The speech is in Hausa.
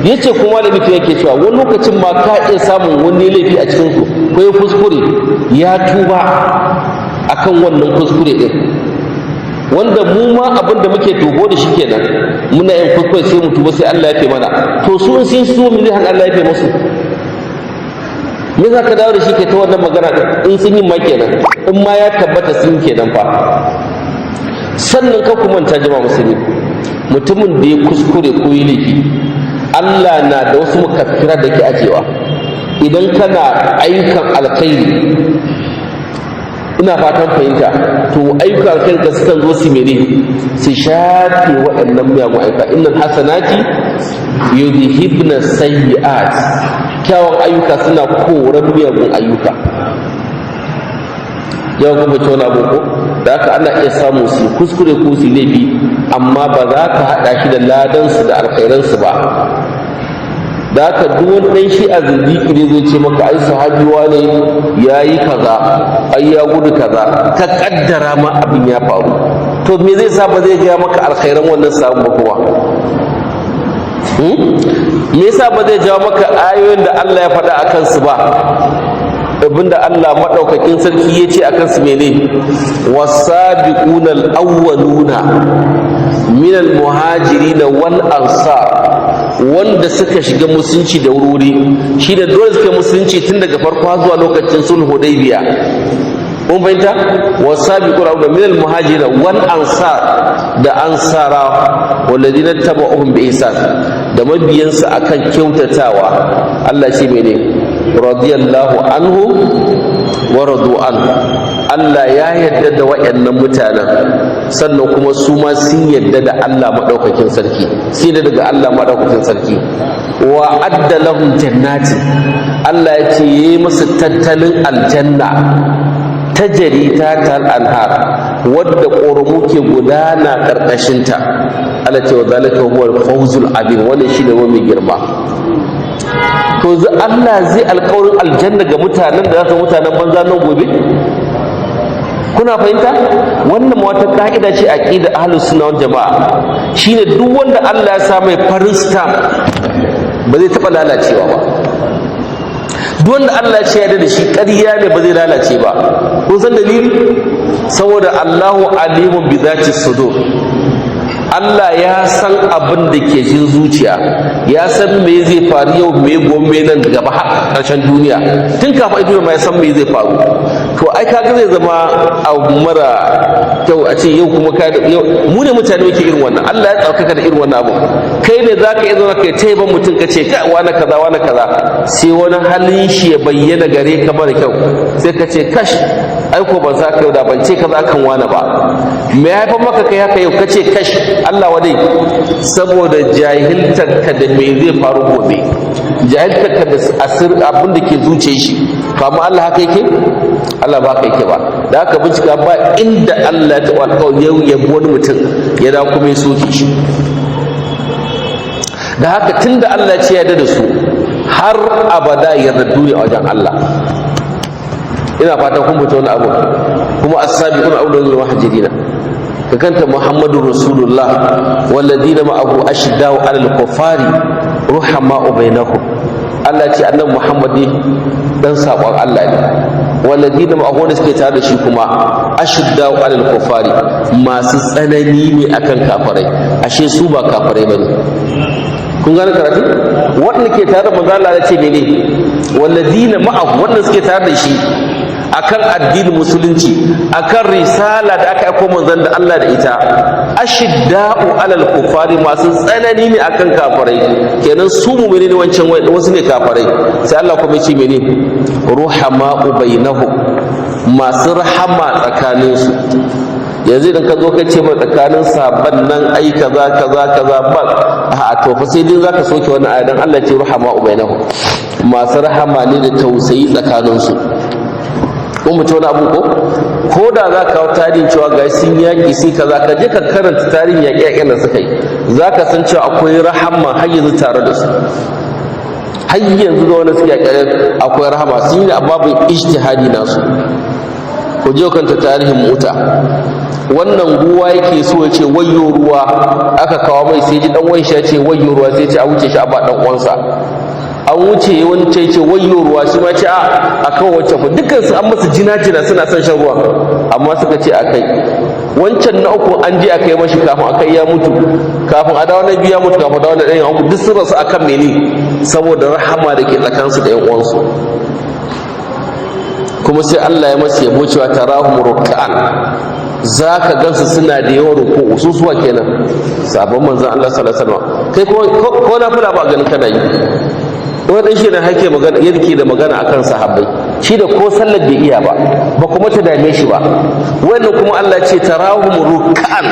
Yace kuma da mutum yake cewa wani lokacin ma ka iya samun wani laifi a cikin su ko ya kuskure, ya tuba akan wannan kuskure din, wanda mu ma abin da muke tubo da shi kenan. Muna yin kuskure sai mu tuba, sai Allah ya fi mana. To su in sun so, mu zai hana Allah ya fi musu? Me za ka dawo da shi kai ta wannan magana din in sun yi ma kenan, in ma ya tabbata sun kenan fa? Sannan ka kuma manta, jama'a musulmi, mutumin da ya kuskure ko yi laifi, Allah na da wasu mukaffira da ke ajewa. Idan kana ayyukan alkhairi, ina fatan fahimta, to ayyukan alkhairi ka sukan zo su mene? Su shafe waɗannan miyagun ayyuka. Innal hasanati yudhibna sayyi'at. Kyawun ayyuka suna koran miyagun ayyuka. Yau kuma ta wani abu ko da haka ana iya samu su kuskure ko su laifi, amma ba za ka haɗa shi da ladansu da alkhairansu ba. Da haka duk wani ɗan shi a zindiki ne zai ce maka ai sahabiwa ne ya yi kaza, ai ya gudu kaza, ka kaddara ma abin ya faru, to me zai sa ba zai gaya maka alkhairan wannan samun ba kuma? Me yasa ba zai jawo maka ayoyin da Allah ya faɗa a kansu ba? Abinda Allah maɗaukakin sarki ya ce a kansu mene? Wasabiquna al-awwaluna min al-muhajirin wal ansar, wanda suka shiga musulunci da wuri, shi da dole suka musulunci tun daga farko har zuwa lokacin sulhu Hudaybiya. Kun fahimta? Wasabiquna min al-muhajirin wal ansar, da ansara, walladina tabauhum bi ihsan, da mabiyansu akan kyautatawa. Allah shi mene? Radiyallahu anhu wa radu anhu. Allah ya yarda da waɗannan mutanen, sannan kuma su ma sun yarda da Allah madaukakin sarki, sai da daga Allah madaukakin sarki. Wa adda lahum jannati, Allah ya ce yayi musu tattalin aljanna, tajri ta anhar, wadda ƙoramu ke gudana ƙarƙashinta. Allah ce wa zalika huwa al-fawzul azim, wannan shine wani mai girma. To Allah zai alƙawarin aljanna ga mutanen da za su mutanen banza nan gobe. Kuna fahimta? Wannan wata ka'ida ce aqida ahlus sunna wal jama'a, shine duk wanda Allah ya sa mai farin stamp ba zai taɓa lalacewa ba. Duk wanda Allah ya yarda da shi, ƙarya ne ba zai lalace ba. Kun san dalili? Saboda Allahu alimun bi zati sudur. Allah ya san abin da ke cikin zuciya, ya san me zai faru yau, me gobe, nan gaba har ƙarshen duniya. Tun kafin duniya ma ya san me zai faru. To ai kaga zai zama abu mara kyau a ce yau kuma ka yau mu ne mutane muke irin wannan. Allah ya tsarkaka da irin wannan abu. Kai ne zaka iya zama kai ta ban mutum, ka ce kai wani kaza, wani kaza, sai wani halin shi ya bayyana gare ka mara kyau, sai ka ce kash, ai ko ban sa kai da ban ce kaza kan wani ba. Me ya haifar maka kai haka yau ka ce kash, Allah wadai? Saboda jahiltar ka da me zai faru gobe, jahiltar ka da asir abin da ke zuciyar shi. To amma Allah haka yake? Allah ba haka yake ba. Da haka bincika, ba inda Allah ya taɓa alƙawari yau ya bi wani mutum ya dawo kuma ya soke shi. Da haka tunda Allah ya ce ya da su, har abada yarda ne a wajen Allah. Ina fatan kun fita wani abu kuma. As-sabiquna awwaluna muhajirina, ka kanta Muhammadu Rasulullah, walladina ma'ahu ashiddau 'alal kuffari ruhama'u bainahum. Allah ce annabi Muhammad ne dan sakon Allah ne. Walladina ma'ahu, wanda suke tare da shi kuma, ashiddau 'alal kuffari, masu tsanani ne akan kafirai. Ashe su ba kafirai bane. Kun gane karatu? Wanda ke tare da manzo Allah ya ce mene? Walladina ma'ahu, wanda suke tare da shi akan addinin musulunci, akan risala da aka aiko manzon da Allah da ita, ashidda'u alal kufari, masu tsanani ne akan kafirai. Kenan su mu'mini ne, wancan wasu ne kafirai. Sai Allah kuma ya ce mene? Ruhama'u bainahum, masu rahama tsakaninsu. Yanzu idan ka zo ka ce mai tsakanin sabon nan ai kaza kaza kaza ba, a to fa sai dai zaka soke wannan aya, dan Allah ce ruhama'u bainahum, masu rahama ne da tausayi tsakaninsu. Ko mu ci wani abu ko da za ka kawo tarihin cewa ga sun yaƙi sai kaza, ka je ka karanta tarihin yaƙe-yaƙen da suka yi, za ka san cewa akwai rahama har yanzu tare da su. Har yanzu ga wanda suke yaƙe akwai rahama, sun yi da babin ijtihadi nasu. Ku je kanta tarihin Muta. Wannan ruwa yake so ya ce wayyo ruwa, aka kawo mai, sai ji dan uwan shi ya ce wayyo ruwa, sai ce a wuce shi a ba dan uwansa. An wuce, wani ce ce wayyo ruwa, shi ma ce a kan wancan. Fa dukkan su an masa jina jina, suna son shan ruwa, amma suka ce a kai wancan. Na uku an je a kai mashi, kafin a kai ya mutu, kafin a dawo na biyu ya mutu, kafin a dawo na ɗayan uku duk sun rasu. Akan mene? Saboda rahama da ke tsakaninsu da 'yan uwansu. Kuma sai Allah ya masa yabo cewa tarahum ruk'an, zaka gansu suna da yawan ruku'u. Su suwa kenan? Sabon manzon Allah sallallahu alaihi wasallam. Kai ko na fula ba ganin kana yi. Wani shi ne hake magana, yake da magana akan sahabbai, shi da ko sallar bai iya ba, ba kuma ta dame shi ba. Wannan kuma Allah ce tarahum ruk'an.